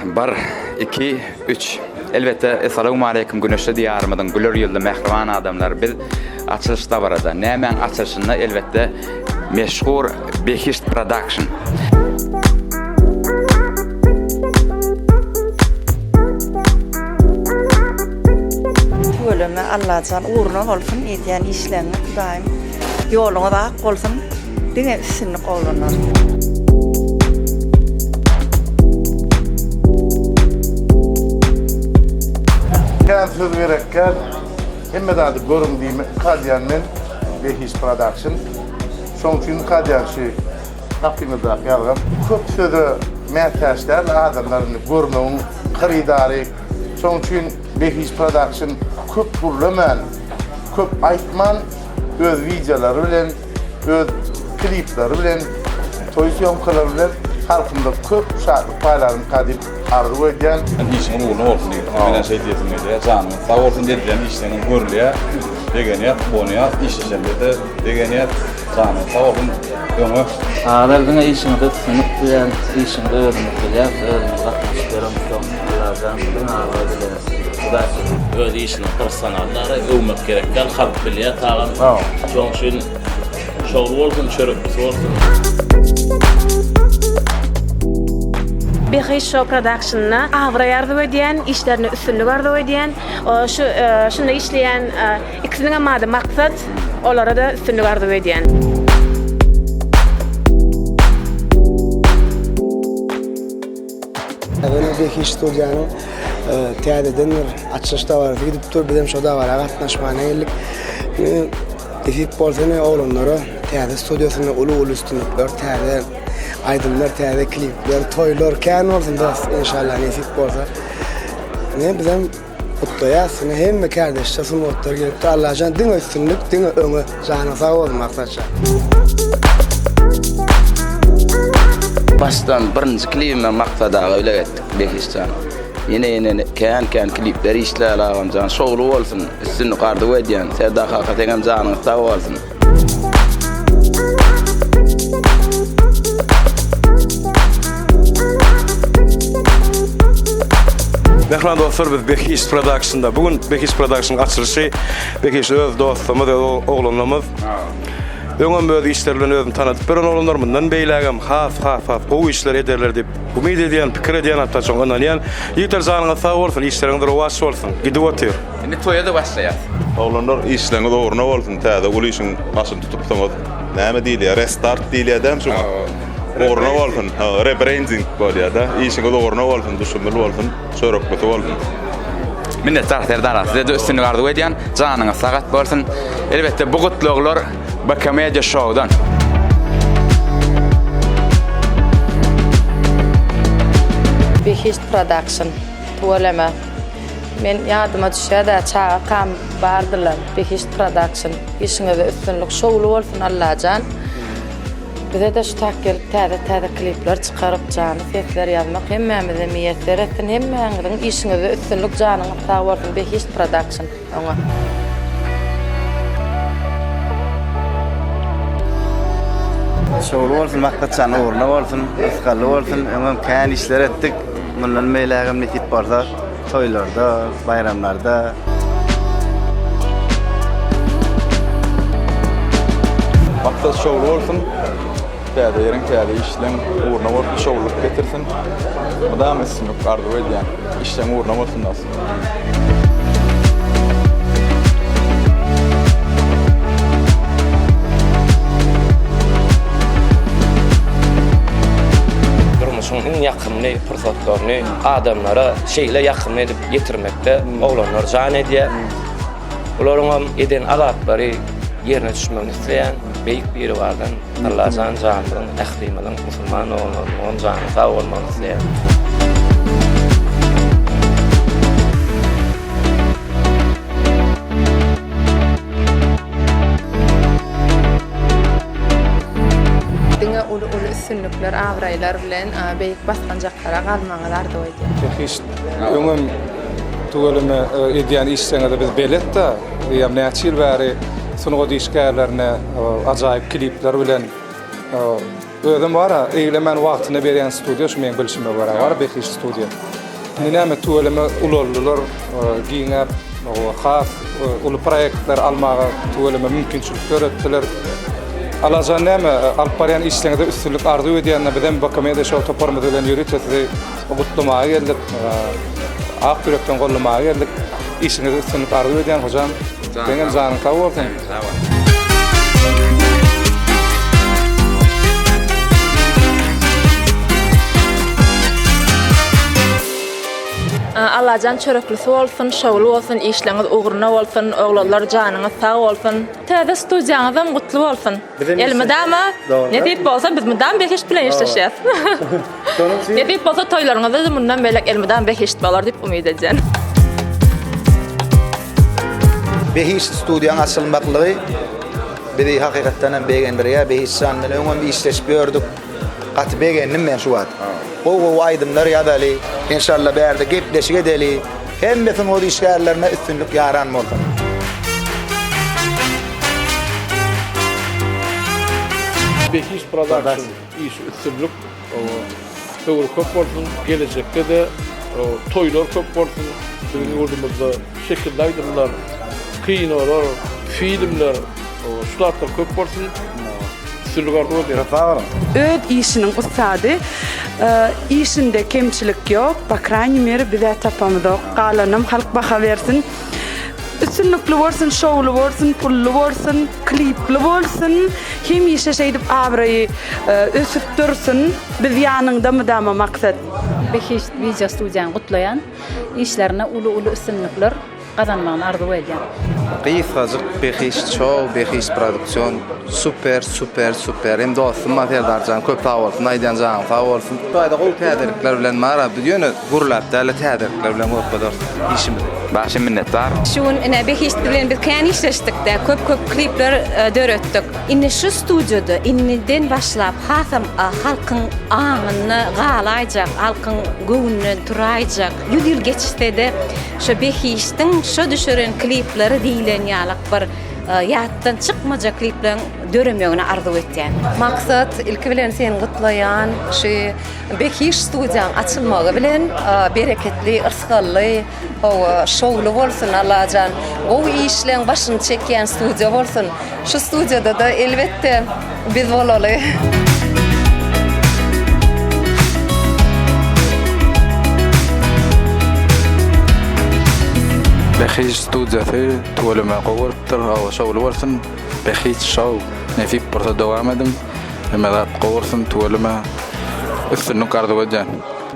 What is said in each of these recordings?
Bir, iki, üç. Elbetde, Essalawmaleýkim güneşli diýarymyzyň güler ýüzli mähriban adamlary. Biz açylyş dabarada. Nämäň açylyşynda elbetde meşhur Behişt Production. Tüweleme Allajan ugruna bolsun edýän işleriňiz Hudaýym ýoluňyz ak bolsun diňe üstünlik oglanlar. Kän söz gerek däl hemme zady görüň diýmek kadýan men Behişt production şoň üçin kadýan şu gapyňyzdaky ýazgam köp söze mätäç däl adamlar indi görmegiň hyrydary şoň üçin Behişt production köp gürlemän köp aýtman öz wideolary bilen öz klipleri bilen, toý sýomkalary bilen halkymyza köp şatlyk paýlarmyka diýip arzuw edýän. Işiňiz ugruna bolsun diýip, menem şeý diýesim gelýär. Janyňyz sag bolsun, edilýän işleňem görülýär. Begenýäs, guwanýas, işleşende-de begenýäs. Janyňyz sag bolsun, öňe. Agalar diňe işiňizde üstünlik dileýän, işiňizi özüňiz bilýäs, özüňiz gatnaşyp ýöreňizsoň Allajan diňe abraý dileýäs. Hudaý sizi. Öz işiniň professionallary öwmek gerek däl halk bilýär tagam şoň üçin şowly bolsun çöreklisi bolsun. Behişt Show Productionyna abraý arzuw edýän, işlerinde üstünlik arzuw edýän. Şu şunda işleýän ikisiniňem ady Maksat, olara-da üstünlik arzuw edýän. Ýöne Behişt studiýanyň täzeden bir açylyş dabarasy gidip dur. Bizem şo dabara gatnaşmana geldik. Nesip bolsa ine oglanlara täze studiýasynda uly-uly üstünlikler, täze aýdymlar, täze klipler, toýlar kän bolsun dost, inşallah nesip bolsa. Ine bizem Gutlaýas ine hemme kärdeşler sungatlar gelipdir Allajan diňe üstünlik diňe öňe janyň sag bolsun Maksatjan. Başdan birinji klibime Maksat aga bile etdik Behiştjan. Ýene ýene kän kän klipler işläli agamjan şowly bolsun üstünlik arzuw edýän Serdar kaka seňem janyň sag bolsun. Mähriban dostlar biz Behişt Productionda. Bu gün Behişt Productionyň açylyşy. Behişt öz dostumyz, öz oglanlarymyz. Öňem öz işleri bilen özüni tanadyp beren oglanlar mundan beýlägem has has has gowy işler ederler diýip umyt edýän, pikir edýän hatda şoňa ynanýan. Ýigitler janyňyz sag bolsun, işleriňiz rowaç bolsun. Gidip otyr. Indi toýa-da başlaýas. Oglanlar işleňiz ugruna bolsun täze uly işiň başyny tutupsyňyz. Näme diýilýär restart diýilýär dämi şuňa? Ugruna bolsun. Rebranding bolýar-da. Işiňiz ugruna bolsun, düşümli bolsun, çöreklisi bolsun. Minnetdar Serdar aga size-de üstünlik arzuw edýän. Janyňyz sagat bolsun. Elbetde bu gutlaglar BK Media Show-dan. Behişt Production. Tüweleme. Men ýadyma düşýädä çagakam bardylar Behişt production işiňizde üstünlik şowly bolsun Allajan bizede şu tak gelip täze täze klipler çykaryp janly sesler ýazmak hemmämize miýesser etsin hemmäňiziň işiňizde üstünlik janyňyz sag bolsun Behişt production oňa. Şowly bolsun Maksatjan ugruna bolsun rysgally bolsun öňem kän işler etdik mundan beýlägem nesip bolsa Toýlarda, baýramlarda. Maksat şowly bolsun. Täze ýeriň, täze işleň ugruna bolsun, şowlulyk getirsin. Mydama üstünlik arzuw edýän. Işleň ugruna bolsun dostum. Durmuşyň iň ýakymly pursatlaryny adamlara şeýle ýakymly edip ýetirmekde oglanlar jan edýär. Bularyňam eden azaplary ýerine düşmegini isleýän Beýik Biribardan Allajan janymyzyň, ählimiziň, musulman doganlarymyzyňam jany sag bolmagyny isleýän. Diňe uly-uly üstünlikler, abraýlar bilen beýik basganjaklara galmagyňyzy arzuw edýän. Behişt öňem tüweleme edýän işleňize biz belet-de, eýýäm näçe ýyl bäri sungat işgärlerine ajaýyp klipler bilen. Özem bar-a, eglemän wagtyna berýän studiýa şu meň bilşime görä bar, Behişt studiýa. Indi näme tüweleme ulaldylar, giňäp, has uly proýektler almaga tüweleme mümkinçilik döretdiler. Allajan näme, alyp barýan işleriňizde üstünlik arzuw edýän, bizem BKMedia Show toparymyz bilen ýörite sizi gutlamaga geldik. Ak ýürekden goldamaga geldik. Işiňizde üstünlik arzuw edýän hojam. Seňem janyň sag bolsun. Sag bol. Allajan çöreklisi bolsun, şowly bolsun, işleňiz ugruna bolsun, oglanlar janyňyz sag bolsun. Täze studiýaňyzam gutly bolsun. Elmydama nesip bolsa biz mydam behişt bilen işleşýäs. Nesip bolsa toýlaryňyzda-da mundan beýläk elmydam behişt bolar diýip umyt edýän. Behişt studiýaň açylmaklygy bizi hakykatdan hem begendirýär. Behişt jan bilen öňem işleşip ýördük. Gaty begendim men şu wagt. Gowy gowy aýdymlar ýazaly. Enşalla bärde gepleşik edeli. Hemme sungat işgärlerine üstünlik ýaran bolsun. Behişt production işi üstünlik. Höwri köp bolsun, gelejekde-de toýlar köp bolsun biziň ýurdumyzda şekilli aýdymlar, kinolar, filmler şu zatlar köp bolsun. Üstünlik arzuw edýän. Köp sag boluň. Öz işiniň ussady. Işinde kemçilik ýok, po krayniy mere bizä tapamyzok. Galanam halk baha bersin. Üstünlikli bolsun, şowly bolsun, pully bolsun, klipli bolsun. Hemişe şeýdip abraýy ösüp dursun. Biz ýanyňda mydama Maksat. Behişt wideo studiýany gutlaýan. Işlerinde uly uly üstünlikler gazanmagyny arzuw edýän. Gysgajyk Behişt show Behişt produksion super super super hem dostum bar Serdarjan köp sag bolsun aýdýan janyň sag bolsun. Hudaýda gowy täzelikler bilen bara biz ýöne gürläp dälde täzelikler bilen görkezeris işimizi. Bagşy minnetdar. Şu gün ine Behişt bilen biz kän işleşdikde köp köp klipler döretdik. Indi şu studiýada indiden başlap hasam halkyň aňynda galaýjak, halkyň göwnünden turaýjak, ýüz ýyl geçsede şo Behişdiň şo düşüren klipleri diýlen ýalak bir ýatdan çykmajak klipleriň döremegini arzuw etýän. Maksat ilki bilen seni gutlaýan şu Behişt studiýaň açylmagy bilen bereketli yrsgally hawa şowly bolsun Allajan gowy işleň başyny çekýän studiýa bolsun şu studiýadada elbetde biz bolaly. Behişt studiýasy tüweleme gowy bolupdyr hawa şowly bolsun Behişt show nesip bolsa dowam ediň hemme zat gowy bolsun tüweleme üstünlik arzuw edýän.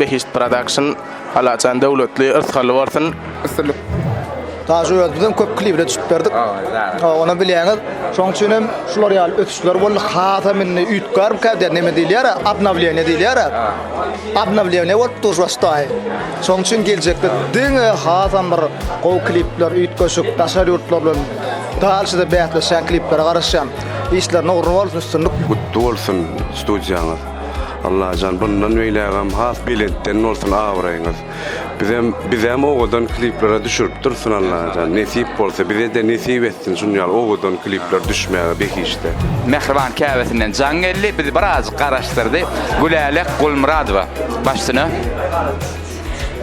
Behişt production Allajan döwletli yrsgally bolsun. Üstünlik. Daşy öz bizem köp klibine düşüp berdik. Ony bilýäňiz. Şoň üçin hem şular ýaly ösüşler boldy. Hasam indi üýtgärmikä diýen neme diýilýär-ä, obnowleniýe diýilýär-ä. Obnowleniýe bolup dur şu başdaýy. Şoň üçin geljekde diňe hasam bir gowy klipler, üýtgeşik daşary ýurtlar bilen dalşyda bäsleşýän kliplere garaşýan. Işlerine ugruna bolsun, üstünlik. Gutly bolsun studiýaňyz. Allajan bundan beýlägem has belentden bolsun abraýyňyz. Bizem bizem owadan kliplere düşürip dursun Allajan nesip bolsa bizede nesip etsin şun ýaly owadan klipler düşmäge behişde. Mähriban käbesinden jaň geldi, bizi birazjyk garaşdyrdy. Gülälek Gulmyradowa, başsyna.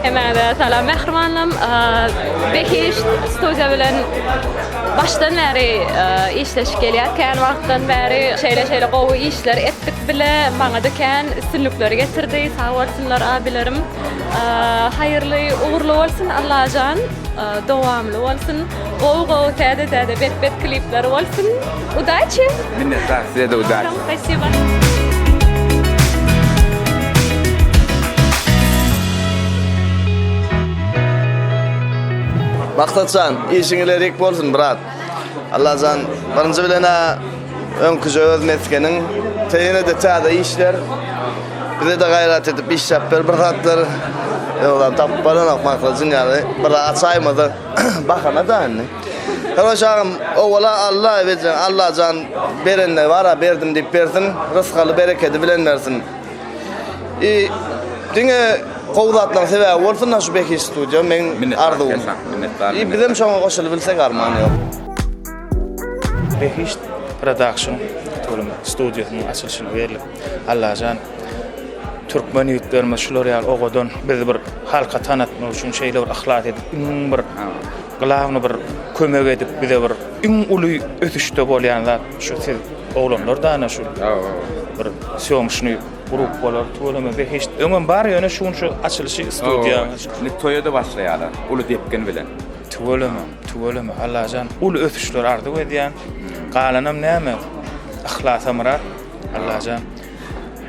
Hemmäňize salam mähribanlarym. Behişt studiýa bilen başdan bäri işleşip gelýär, kän wagtdan bäri şeýle-şeýle gowy işler etdik bile. Maňa-da kän üstünlikleri getirdi. Sag bolsunlar abilerim. Haýyrly ugurly bolsun Allajan dowamly bolsun gowy gowy täze täze bet bet klipler bolsun udaçi. Minnetdar size-de udaçi. Spasiba. Maksatjan işiň ilerik bolsun brat. Allajan birinji bilen-ä öňküje öz mesgeniň ýene-de täze işler. Bize-de gaýrat edip işläp ber bir zatlar. Ýogsam tapyp baranok maksajyn ýaly. Bir açaýmasa bahana-da indi. Karoç agam owala Alla ebejen Allajan berende bara berdim diýip bersin. Rysgaly berekedi bilen bersin. I diňe gowy zatlaryň sebäbi bolsun şu Behişt studio meň arzuwym. I bizem şoňa goşulyp bilsek arman ýok. Behişt production. Tüweleme studiýasynyň açylyşyna geldik. Allajan türkmen ýigitlerimiz şular ýaly owadan bizi bir halka tanatmak üçin şeýle bir yhlas edip iň bir glawny bir kömek edip bize bir iň uly ösüşde bolýan zat şu siz oglanlar dana şu bir sýomşnyý grup bolar tüweleme behişt öňem bar ýöne şu gün şu açylyşy studiýa. Indi toýa-da başlaýarlar uly depgin bilen. Tüweleme tüweleme Allajan uly ösüşler arzuw edýän galanam näme yhlasa myrat Allajan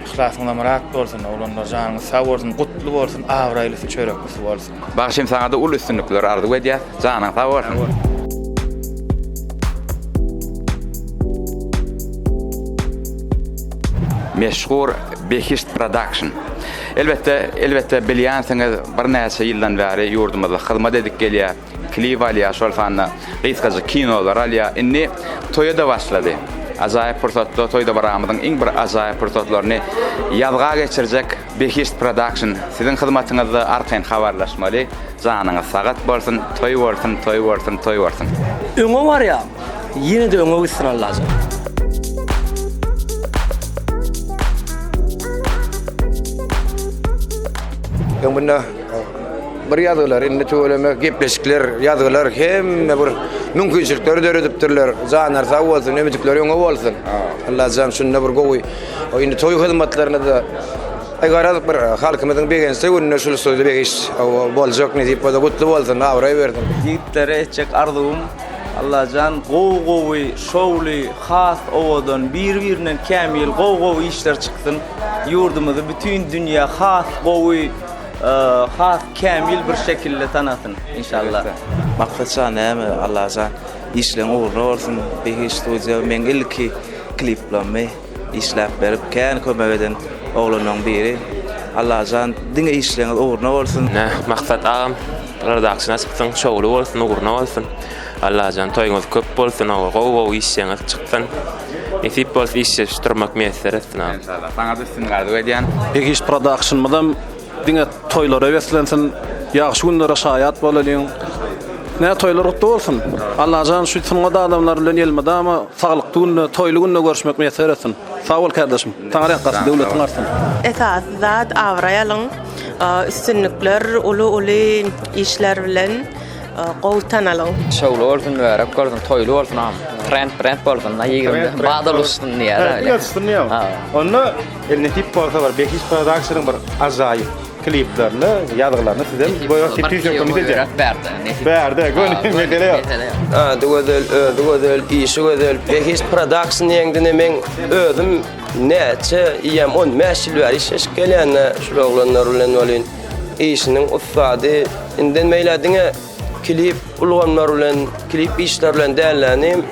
yhlasyňyza myrat bolsun oglanlar janyňyz sag bolsun gutly bolsun abraýlysy çöreklisi bolsun. Bagşym saňada uly üstünlikler arzuw edýäs janyň sag bolsun. Meşhur Behişt Production. Elbetde, elbetde bilýänsiňiz birnäçe ýyldan bäri ýurdumyzda hyzmat edip gelýär. Klip alýar, şol sanda gysgajyk kinolar alýar. Indi toýa-da başlady. Ajaýyp pursatda toý dabaramyzyň iň bir ajaýyp pursatlaryny ýazga geçirjek Behişt Production siziň hyzmatyňyzda arkaýyn habarlaşmaly. Janyňyz sagat bolsun, toý bolsun, toý bolsun, toý bolsun. Öňe barýaň, ýene-de öňe gitsin Allajan. Öň bunda bir ýazgylar, indi tüweleme gepleşikler, ýazgylar hemme bir mümkinçilikleri döredipdirler. Janlary sag bolsun, ümidikleri öňe bolsun. Allajan şunda bir gowy indi toý hyzmatlaryny-da Aý garaz bir halkymyzyň begençli gününde şul sözli begiş boljak nesip bolsa gutly bolsun abraý bersin. Ýigitlere etjek arzuwym Allajan gowy gowy şowly has owadan bir birinden kämil gowy gowy işler çyksyn ýurdumyzy bütin dünýä has gowy has kämil bir şekilde tanasyn inşallah. Maksatjan näme Allajan işleň ugruna bolsun Behiş studiýa meň ilki kliplammy işläp berip kän kömek eden oglanlaň biri Allajan diňe işleňiz ugruna bolsun. Ine Maksat agam production açypsyň şowly bolsun ugruna bolsun Allajan toýuňyz köp bolsun gowy gowy işjeňiz çyksyn nesip bolsa işleşip durmak miýesser etsin agam. Enşallah saňada üstünlik arzuw edýän. Behiş productionymyzam Diňe toýlara beslensin, ýagşy günlere şaýat bolalyň. Nä toýlar gutly bolsun. Allajan şu sungat adamlary bilen elmydama saglykly günde, toýly günde görüşmek miýesser etsin. Sag bol kärdeşim. Taňryýalkasyn, Sag bol. döwletiň artsyn. Esasy zat abraý alyň, üstünlikler uly-uly işler bilen gowy tanalyň. Şowly bolsun, mübärek bolsun, toýly bolsun agam. Trend brend bolsun da 20 badal uçsun diýýär. Trend uçsun diýýär. Onda El nesip bolsa bir Behiş Productionyň bir ajaýyp kliplerini, ýazgylaryny sizem goýar tüýs ýöňkemli edýär. Bärde, nesip. Bärde, göni mesele ýok. Ady gözel, özi gözel, işi gözel. Behişt Production diýeňdine meň özüm näçe iýem 15 ýyl bäri işleşip gelýän-de şul oglanlar bilen welin işiniň ussady. Inden beýle diňe Klip ulgamlar bilen, klip işler bilen dällänim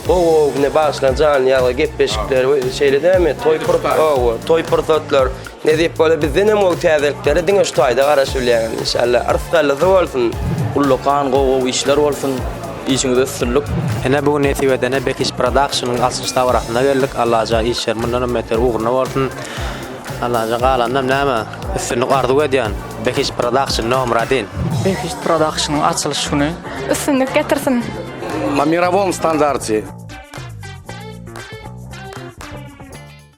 gowy gowy bagyşlan janly ýazgy gepleşikler we şeýle dälmi? Toý hawa, toý pursatlar. Nesip bolsa bizden hem gowy täzeliklere diňe şu taýda garaşyp bilýäňiz inşallah. Yrsgallysy bolsun. Ullakan gowy gowy işler bolsun işiňizde üstünlik. Ine bu gün nesip edene Bekiş Productionyň açylyş dabarasyna geldik. Allajan işleri mundanam beter ugruna bolsun. Allajan galanynam näme üstünlik arzuw edýän Behişt Production nomer odin. Behişt Productionyň açylyş güni. Üstünlik getirsin. Na mirovom standarti.